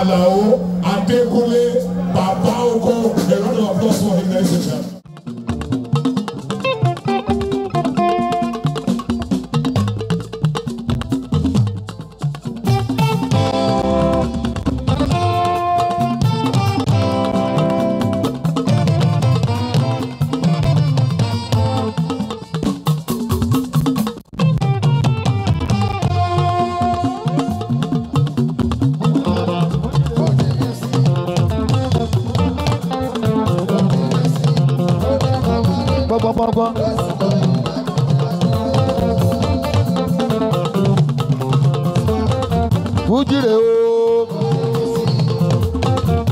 Alao Adekunle Baba Oko. A round of applause for him, ladies and gentlemen. Fújìrè o,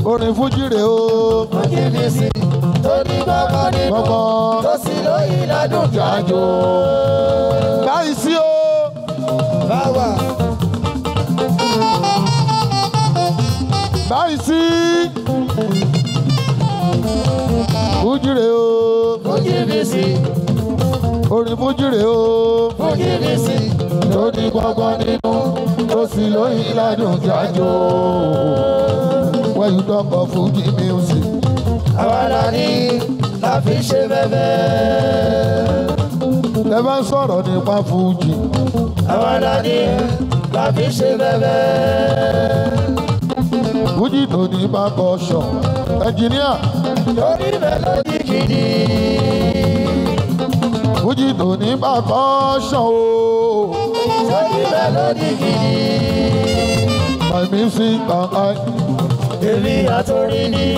orin fújìrè o. Fújìrìsì tó ní gbọ́gbọ́ nínú tó sì lóyìn ládùn jájò. Báyìí sí o. Báwa. Báyìí sí. Fújìrè o. Fújìrìsì. Orin fújìrè o. Fújìrìsì tó ní gbọ́gbọ́ nínú tó sì lóyìn ládùn jájò. When you talk of Fuji music, àwa la ní la fi ṣe bẹ́bẹ́. Ẹ bá ń sọ̀rọ̀ nípa Fuji, àwa la ní la fi ṣe bẹ́bẹ́. Fuji tó ní percussion, ẹnjìníà. Torí mélòdì gidi. Fuji tó ní percussion o. Torí mélòdì gidi. My music and I. Èmi àtòrí ni.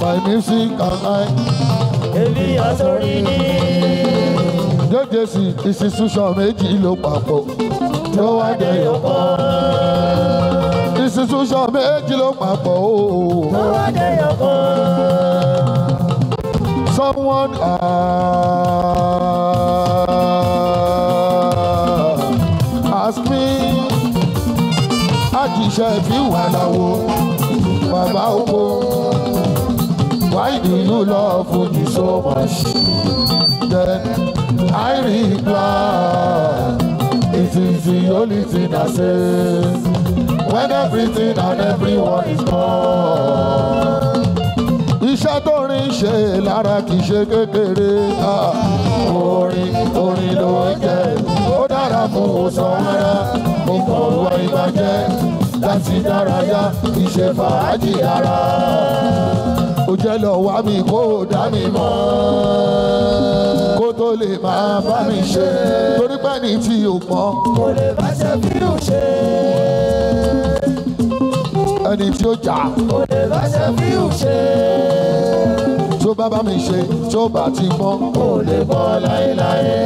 My music and I. Èmi àtòrí ni. JJC institution méjì ló papọ̀ ló wá dẹyọ kan. Institution méjì ló papọ̀ o. Ló wá dẹyọ kan. Someone ask me, Ajíṣẹ́ fi wà láwo, bàbá oko. Why do you love Fuji so much? Then I reply, it is the only thing I say. When everything and everyone is gone. Iṣẹ́ tó rin ṣe lára kìí ṣe kékeré. Orin orin ló ń jẹ́, ó dára fún òsàn ara, mo kàn wọ ìbàjẹ́ láti dárayá, ìṣe fàájì ara. Ó jẹ́ lọ wá mi kó dá mi mọ̀, kó tó lè máa bá mi ṣe, torí pé ní tí o mọ̀. Kò lè bá ṣe bí ó ṣe. Ẹni tí ó jà. Kò lè bá ṣe bí ó ṣe. Tó bá bá mi ṣe, tó bá ti mọ́. Kò lè bọ́ láéláé.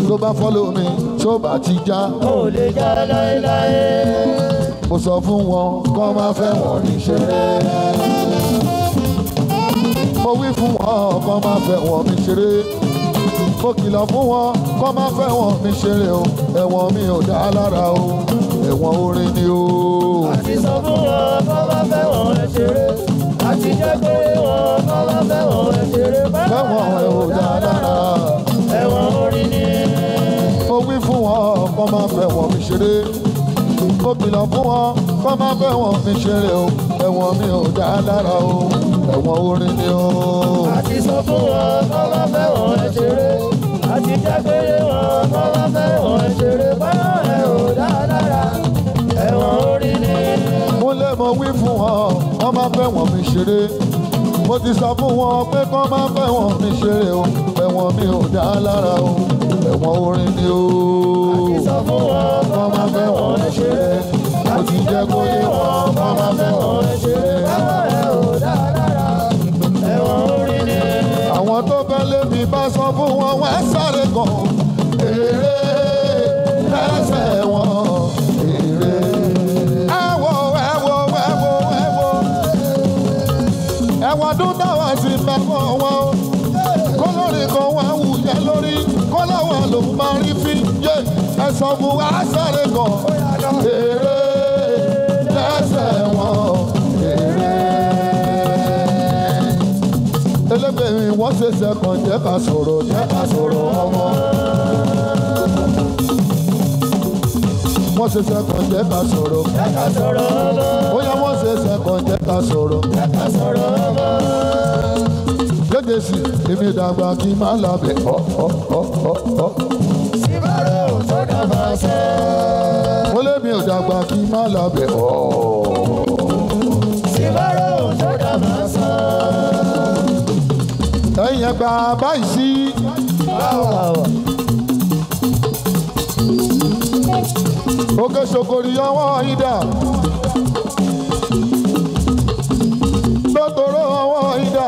Tó bá follow mi, tó bá ti já. Kò lè já láéláé. Mo sọ fún wọn kọ́ máa fẹ́ wọn ní ṣeré. Mo wí fún wọn kọ́ máa fẹ́ wọn mi ṣeré. Mo kìlọ̀ fún wọn kọ́ máa fẹ́ wọn mi ṣeré o. Ẹ̀wọ̀n mi ò dá lára o. Ẹ̀wọ̀n orin ni o. Àti sọ fún wọn kọ́ máa fẹ́ wọn ẹ ṣeré. Àti jẹ́ pé wọn kọ́ máa fẹ́ wọn ẹ ṣeré. Fẹ́wọ̀n ẹ ò dá lára. Ẹ̀wọ̀n orin ni. Mo wí fún wọn kọ́ máa fẹ́ wọn mi ṣeré. Mo kìlọ̀ fún wọn kọ́ máa fẹ́ wọn mi ṣeré o. Ẹ̀wọ̀n mi ò dá lára o. Ẹ̀wọ̀n orin ni o. Àti sọ fún wọn kọ́ máa fẹ́ wọn ẹ ṣeré. Àti jẹ́ pé wọn kọ́ máa fẹ́ wọn ẹ ṣeré. Fẹ́wọ̀n ẹ ò dá lára. Ẹ̀wọ̀n orin ni. Mo lè mọ wí fún wọn kọ́ máa fẹ́ wọn mi ṣeré. Mo ti sọ fún wọn pé kọ́ máa fẹ́ wọn mi ṣeré o. Ẹ̀wọ̀n mi ò dá lára o. Ẹ̀wọ̀n orin ni o. Àti sọ fún wọn kọ́ máa fẹ́ wọn ẹ ṣeré. Mo ti jẹ́ kó yé wọn kọ́ máa fẹ́ wọn ẹ ṣeré. Fẹ́wọ̀n ẹ ò dá lára. Ẹ̀wọ̀n orin ni. Àwọn tó fẹ́ lé mi bá sọ fún wọn wá sáré gan. Èrè lẹ́sẹ̀ wọn èrè. Ẹ wo ẹ wo ẹ wo ẹ wo. Ẹ̀wọ̀n dún táwọn sì mẹ́fọ́ wọn o. Kó lórí kan wá wù yẹn lórí. Kó láwọn lòún máa rí fi yé. Ẹ sọ fún wa sáré gan. Èrè lẹ́sẹ̀ wọn èrè. Ẹlẹ́gbẹ̀rin wọ́n ṣe sẹ́kàn jẹ́ ká sọ̀rọ̀ jẹ́ ká sọ̀rọ̀ ọmọ. Wọ́n ṣe sẹ́kọ̀n jẹ́ ká sọ̀rọ̀. Ó yá wọ́n ṣe sẹ́kọ̀n jẹ́ ká sọ̀rọ̀. Lédè sí, èmi dàgbà kí n má labẹ̀ ọ́ ọ́ ọ́ ọ́ ọ́. Síbárò tó dàgbà sẹ́. Ó lé mi ò dàgbà kí n má labẹ̀ ọ́. Síbárò tó dàgbà sẹ́. Ẹ̀yin ẹgbà báyìí sí. Òkè ṣòkòrì ọwọ́ ìdá. Lọ́tọ̀rọ̀ ọwọ́ ìdá.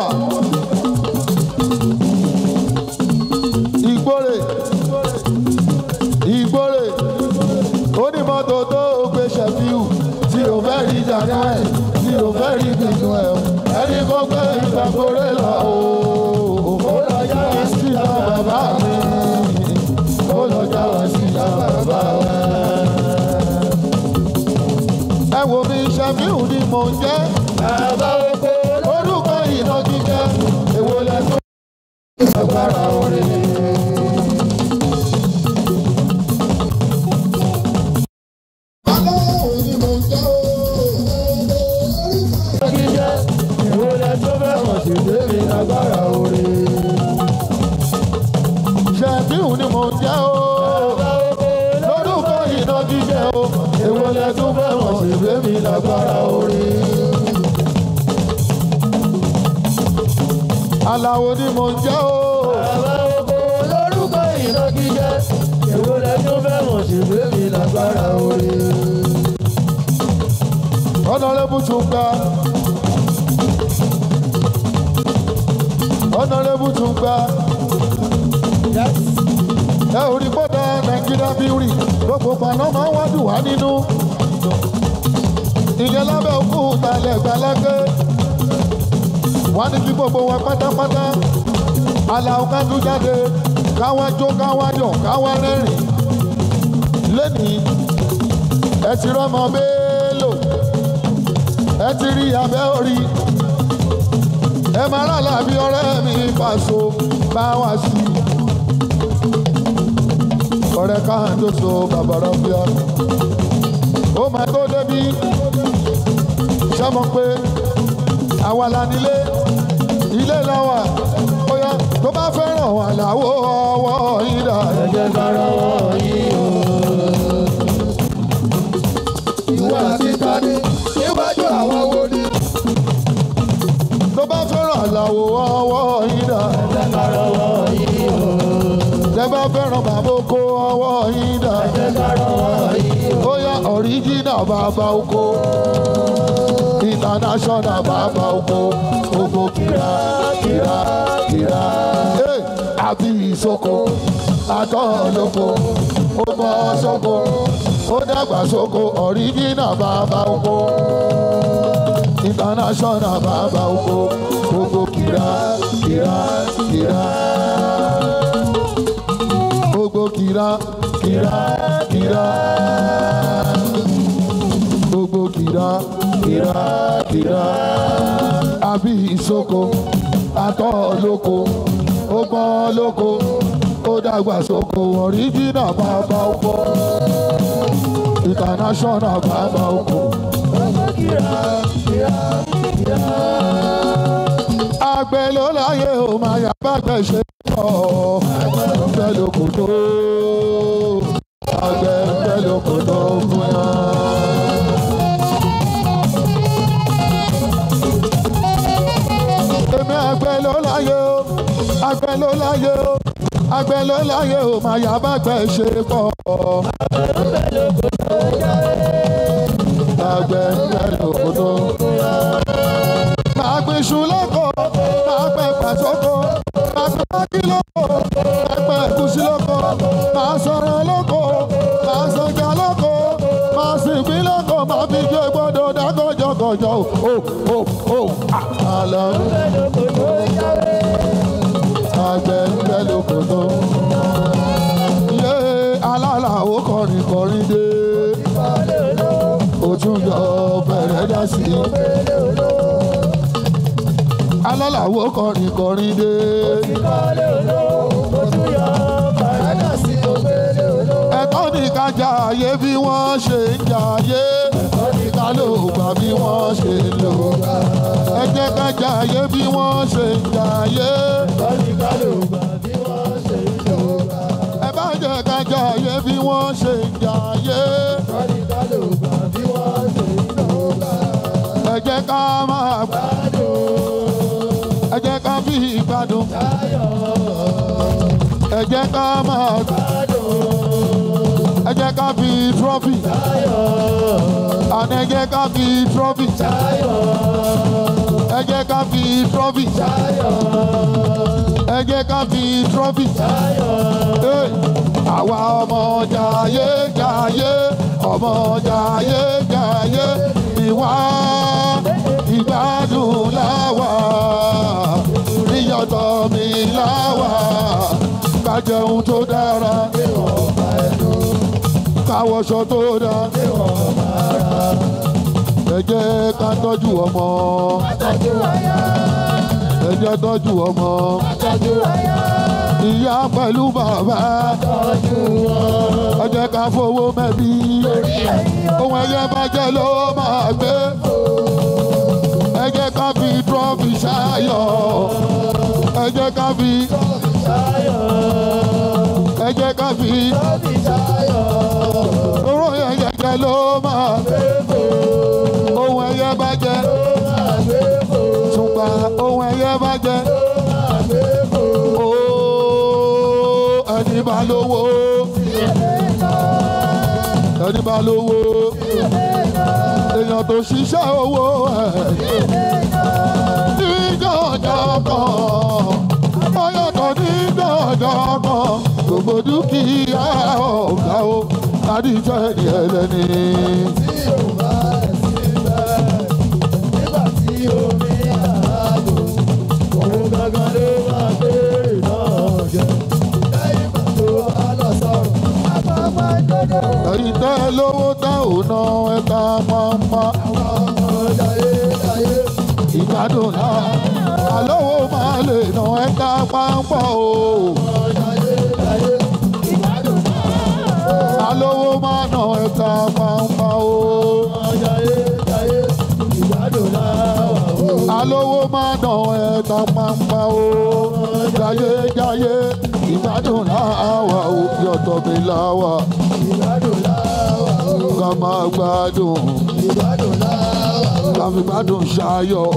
Ìgbórè Ìgbórè onímọ́tò tó gbé Ṣẹ̀fíù tí ò fẹ́ rí jàdá ẹ̀ tí ò fẹ́ rí gbìnú ẹ̀ ẹni kó gbé ìgbàgbórè lọ o. Ó lọ jáwé sí ìyá bàbá mi. Ó lọ jáwé sí ìyá bàbá mi. Ẹ wo mi Ṣẹ̀fíù ni mò ń jẹ́. Bàbá oko orúkọ ìnagijẹ èwo lẹ́sùn agbára orin. Aláwọ̀ ni mò ń jẹ́ o. Ìnagijẹ èwo lẹ́sùn fẹ́ mọ̀ sí débi agbára orin. Ṣẹ̀fíù ni mò ń jẹ́ o. Bàbá oko Lórúkọ ìnagijẹ o. èwo lẹ́sùn fẹ́ mọ̀ sí débi agbára orin. Aláwo ni mò ń jẹ́ o. Bàbá oko lórúkọ ìnagijẹ èwo lẹ́sùn fẹ́ mọ̀ sí débi agbára orin. Honorable Tungba. Honorable Tungba. Ẹ ò rí pọ́tà Nàìjíríà bíúrì gbogbo paná máa ń wá dùn wá nínú. Ìyẹn lábẹ́ òkúta lẹ́gbàlágé. Wọ́n ní kí gbogbo wa pátápátá. Aláwo ká tún jáde. Káwá jó káwá yọ̀ káwá rẹ́rìn. Lẹ́nìí, ẹ ti rọ́mọ Bello. Ẹ ti rí abẹ́ orí. Ẹ máa rà láàbí ọ̀rẹ́ mi Paso bá wá sí i. Ọ̀rẹ́ káàndóso bàbá rọ́bíà. Ó máa tó débi. Ṣé mo pé àwa la nílé? Ilé la wà. Bóyá tó bá fẹ́ràn wà láwọ̀ ọwọ́ ìdá. Ẹ jẹ́ ká rọ́wọ́ yín o. Ìwọ àti tani níwájú àwọn wo ni? Tó bá fẹ́ràn láwọ̀ ọwọ́ ìdá. Ẹ jẹ́ ká rọ́wọ́ yín o. Tẹ́ bá fẹ́ràn bàbá oko ọwọ́ ìdá. Ẹ jẹ́ ká rọ́wọ́ yín o. Bóyá original bàbá oko. International bàbá oko. Oko kìrà kìrà kìrà. Hey, àbí ìsoko, àtọ̀ lóko, ó bọ́ sóko, ó dàgbà sóko, original bàbá oko. International bàbá oko. Oko kìrà kìrà kìrà. Gbogbo kìrà kìrà kìrà. Gbogbo kìrà kìrà kìrà. Àbí ìsoko, àtọ̀ lóko, ó gbọ́n lóko, ó dàgbà sóko, original bàbá oko. International bàbá oko. Gbogbo kìrà kìrà kìrà. Àgbẹ̀ ló láyé o máa yà bàgbẹ̀ ṣe pọ̀. Àgbẹ̀ ló kò tó. Àgbẹ̀ ló kò tó fún yàn. Èmi àgbẹ̀ ló láyé o, àgbẹ̀ ló láyé o, àgbẹ̀ ló láyé o máa yà bàgbẹ̀ ṣe pọ̀. Àgbẹ̀ ló kò tó. Máa gbin iṣu lóko, máa pẹ̀ pàṣókò, máa gbin pákí lóko, máa pẹ̀ ẹ̀gúsí lóko, máa sọ̀rọ̀ lóko, máa sọjà lóko, máa sì gbin lóko, máa fi jó gbọ́dọ̀ dágọ́jọ́gọ́jọ́ o o o. Àlọ́ àgbẹ̀ ń bẹ lóko tó. Yé alálàó kọrin kọrin dé. Ó tún yọ fẹ̀rẹ̀ dá sí i. Alálàó kọrin kọrin dé. Ẹ Ẹ̀tọ́ ní ká jayé bí wọ́n ṣe ń jayé. Ẹ̀tọ́ ní ká lò gbà bí wọ́n ṣe ń lò gbà. Ẹ jẹ́ ká jayé bí wọ́n ṣe ń jayé. Ẹ̀tọ́ ní ká lò gbà bí wọ́n ṣe ń lò gbà. Ẹ bá jẹ́ ká jayé bí wọ́n ṣe ń jayé. Ẹ̀tọ́ ní ká lò gbà bí wọ́n ṣe ń lò gbà. Ẹ jẹ́ ká máa Gbádùn. Ẹ jẹ́ ká fi ìgbádùn. Táyọ̀. Ẹ jẹ́ ká máa Gbádùn. Ẹ jẹ́ ká fi trọ́fì. Táyọ̀. Àní ẹ jẹ́ ká fi trọ́fì. Táyọ̀. Ẹ jẹ́ ká fi trọ́fì. Táyọ̀. Ẹ jẹ́ ká fi trọ́fì. Táyọ̀. Àwa ọmọ jayé jayé, ọmọ jayé jayé, ìwà ìgbádùn láwà, ìyọ̀tọ̀ mi láwà, ká jẹun tó dára, ká wọṣọ tó dáa, ẹ jẹ́ ká tọ́jú ọmọ, ẹ jẹ́ tọ́jú ọmọ, ìyá pẹ̀lú bàbá, ẹ jẹ́ ká fowó mẹ́bí, ohun ẹyẹ bá jẹ́ ló máa gbé, ẹ jẹ́ ká fi trọ́fì ṣayọ̀, ẹ jẹ́ ká fi, ẹ jẹ́ ká fi, owó ẹyẹ jẹ́ ló máa gbé, ohun ẹyẹ bá jẹ́, ṣùgbọ́n ohun ẹyẹ bá jẹ́. Ẹni bá lówó, ẹni bá lówó, èèyàn tó ṣiṣẹ́ owó ẹ̀ ní dandan kan, ọyọ̀tọ̀ ní dandan kan, gbogbo dúkìá ọ̀gá o, àdìjọ́ ẹni ẹlẹ́ni. Tí ò bá síbẹ̀, nígbà tí omi àgò, òun gangan ló máa béèrè náà jẹ. Ẹ̀yin tẹ́ lówó tẹ́ ò ná ẹ̀ka pampa. Ìgbádùn náà àlówó máa lè ná ẹ̀ka pampa o. Àlówó máa ná ẹ̀ka pampa o. Àlówó máa ná ẹ̀ka pampa o. Jayé jayé ìgbádùn láwà o, yọ̀tọ̀ mi láwà. Ká máa gbádùn, ká fi gbádùn ṣayọ̀,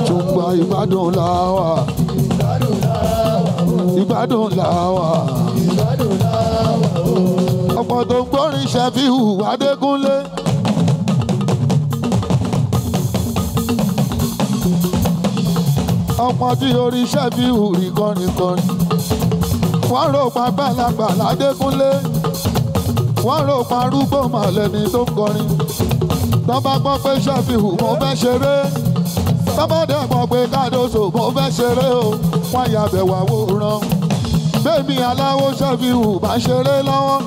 tùǹgbà ìgbádùn láwà, ìgbádùn láwà. Ọ̀pọ̀ tó ń gbórin Ṣẹ̀fíù Adékúnlé. Ọ̀pọ̀ tí orí Ṣẹ̀fíù rí kọrin kọrin. Wọ́n rò pa gbàlagbà l'Adékúnlé. Wọ́n rò pa arúgbó màlẹ́ni tó ń kọrin. Tọ́ bá gbọ́ pé Ṣẹ̀fíù mo fẹ́ ṣeré. Tọ́ bá dẹ̀ gbọ́ pé Kádóso mo fẹ́ ṣeré o. Wọ́n ya bẹ̀ wá wòran. Bẹ́ẹ̀ni aláwo Ṣẹ̀fíù bá ṣeré lọ́wọ́.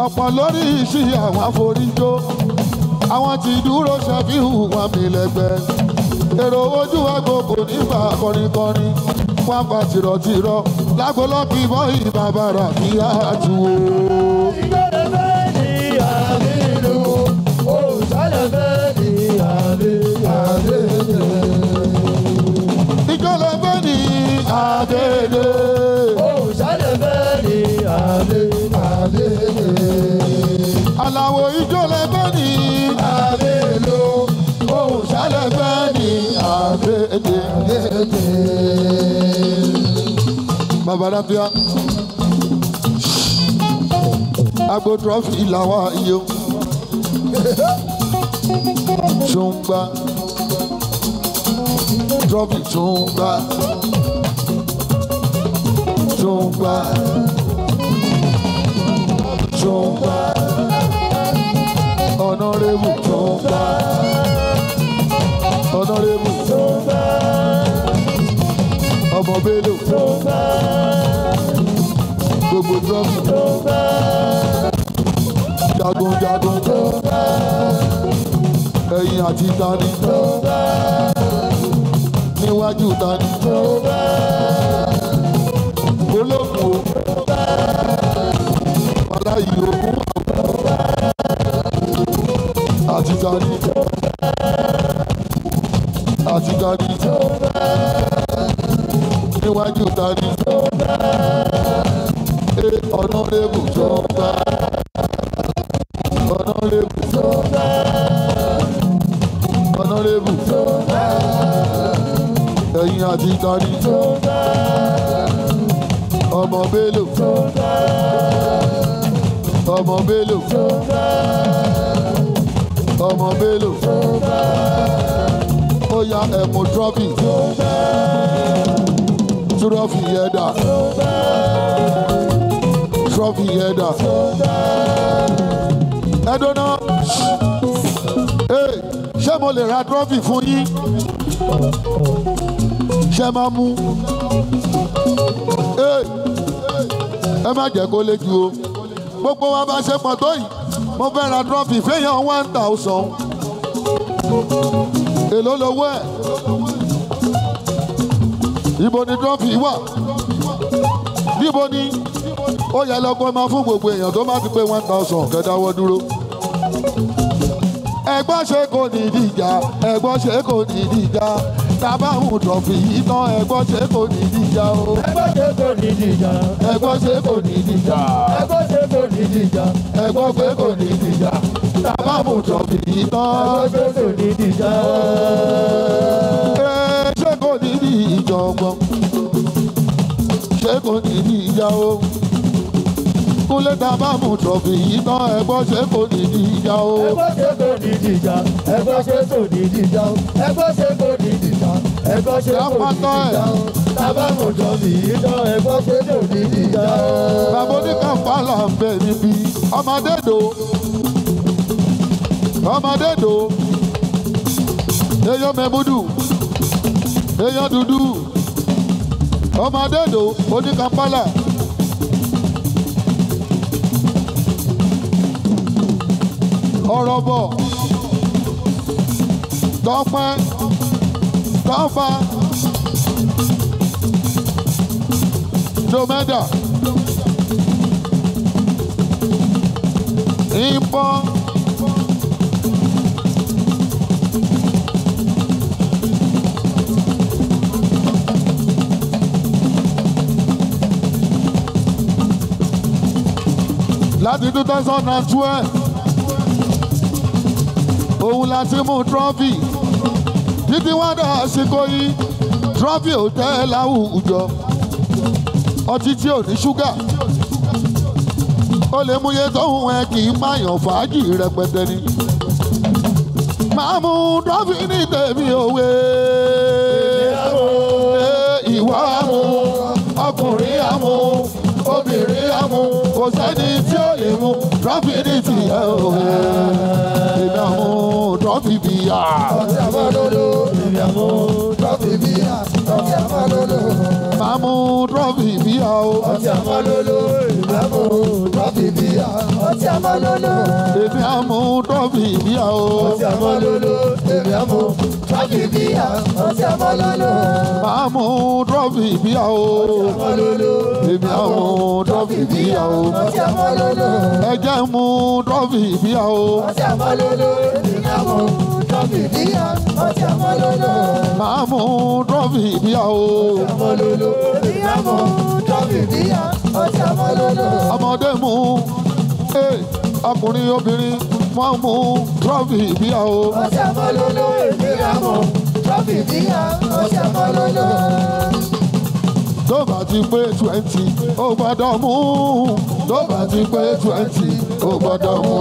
Ọ̀pọ̀ lórí ìṣí àwọn àforíjó. Àwọn tí dúró Ṣẹ̀fíù wọn mi lẹ́gbẹ̀ẹ́. Èrò ojú àgbo kò ní bá kọrinkọrin. Wọ́n fa tìrọ̀tìrọ̀ lágbo lọ́kì bọ́ ìbàbàrà kí á tu o. Ìgbọ́dọ̀ fẹ́ ní àmì ìlú, òòṣàlẹ̀ fẹ́ ní àmì àdéhùn. Ìjọba fẹ́ ní àdéhùn. Òòṣàlẹ̀ fẹ́ ní àmì àdéhùn. Àlàó ìjọba fẹ́ ní Àmì ìlú, òòṣàlẹ̀ fẹ́ ní àdéhùn. Bàbá Ráfíà, agbo trọ́fì làwa iyo. Ṣùngbà trọ́fì ṣùngbà ṣùngbà ṣùngbà ọ̀nàrẹ́bù ṣùngbà ọ̀nàrẹ́bù ọmọ Bello gbogbo trọ́fì jagunjagun ẹ̀yìn àti tani níwájú tani olókùn o. Ìyókù àti tani àti tani níwájú tani ọ̀nàrẹ́bù tó ń bá ọ̀nàrẹ́bù tó ń bá ọ̀nàrẹ́bù tó ń bá ẹ̀yìn àti tani tó ń bá ọmọ Bello tó ń bá ọmọ Bello tó ń bá ọmọ Bello tó ń bá ó ya ẹ̀mú trọ́fì tó ń bá trọ́fì yẹn dà trọ́fì yẹn dà ẹ̀dọ́nà ṣé mo lè ra trọ́fì fún yín ṣé máa mú ẹ má jẹ́ kó lé ju o gbogbo wa bá ṣe pọ̀ tó yìí mo fẹ́ ra trọ́fì fẹ́yàn 1000 èló lowó ẹ̀ ibo ni trọ́fì wà níbo ni ó yẹ lọ́gbọ́n máa fún gbogbo èèyàn tó bá ti pé 1000 kẹ́dáwọ́ dúró. Ẹ̀gbọ́n ṣe kò ní ìdíjà ẹ̀gbọ́n ṣe kò ní ìdíjà tábà ń trọ́fì yìí tán ẹ̀gbọ́n ṣe kò ní ìdíjà o. Ẹ̀gbọ́n ṣe kò ní ìdíjà ẹ̀gbọ́n ṣe kò ní ìdíjà ẹ̀gbọ́n ṣe kò ní ìdíjà ẹ̀gbọ́n ṣe kò ní ìdíjà tábà ń trọ́fì yìí tán ẹ̀gbọ́n ṣe kò ní ìdíjà. Ṣé kò ní ìjọ̀gbọ̀n ṣé kò ní ìjà o kúnlé tá a bá mú trọ́fì yìí tán ẹ̀gbọ́n ṣé kò ní ìjà o. Ẹ̀gbọ́n ṣe kò ní ìdíjà ẹ̀gbọ́n ṣe kò ní ìdíjà ẹ̀gbọ́n ṣe kò ní ìdíjà ẹ̀gbọ́n ṣe kò ní ìdíjà tábà mú trọ́fì yìí tán ẹ̀gbọ́n ṣe kò ní ìdíjà. Bàbá oníkàǹfàlà ń bẹ níbí ọmọdédò ọmọdédò èèyàn mẹ́múdù èèyàn dúdú ọmọdédò oníkàǹfàlà. Ọ̀rọ̀ bọ̀ tọ́pẹ́ tọ́fà jomẹ́dà ìbọn láti 2012 òun la ti mú trọ́fì títí wọ́n dà àsìkò yìí trọ́fì ò tẹ́ láwùjọ ọtí tí ò ní ṣúgà ó lè mú iye tóun ẹ kì í máyàn fàájì rẹpẹtẹ ni. Máa mú trọ́fì ní tèmi òwe ìwọ àmú ọkùnrin àmú obìnrin àmú kò sẹ́ni tí ó lè mú trọ́fì ní tìyẹ òwe èmi àmú trọ́fì bíyà. Ọtí àmọ́lódó èmi àmú trọ́fì bíyà. Ọtí àmọ́lódó. Máa mú trọ́fì bíyà o. Ọtí àmọ́lódó èmi àmú trọ́fì bíyà. Ọtí àmọ́lódó. Èmi àmú trọ́fì bíyà o. Ọtí àmọ́lódó èmi àmú trọ́fì bíyà. Ọtí àmọ́lódó. Máa mú trọ́fì bíyà o. Ọtí àmọ́lódó. Èmi àmú trọ́fì bíyà o. Ọtí àmọ́lódó. Ẹ jẹ́ mú trọ́fì bíyà o. Ọtí àmọ́lódó èmi àmú trọ́fì bíyà. Ọtí àmọ́lódó. Máa mú trọ́fì bíyà o. Ọtí àmọ́lódó èmi àmú trọ́fì bíyà. Ọtí àmọ́lódó. Ọmọdé mú ọkùnrin obìnrin wọ́n mú trọ́fì bíyà o. Ọtí àmọ́lódó èmi àmú trọ́fì bíyà. Ọtí àmọ́lódó. Tó bá ti pé 20 ó gbọ́dọ̀ mú. Tó bá ti pé 20 ó gbọ́dọ̀ mú.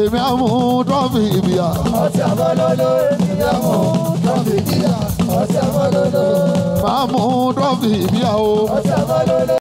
Èmi á mú trọ́fì bíyà. Ọtí àmọ́lódó èmi á mú trọ́fì bíyà. Ọtí àmọ́lódó. Màá mú trọ́fì bíyà o. Ọtí àmọ́lódó.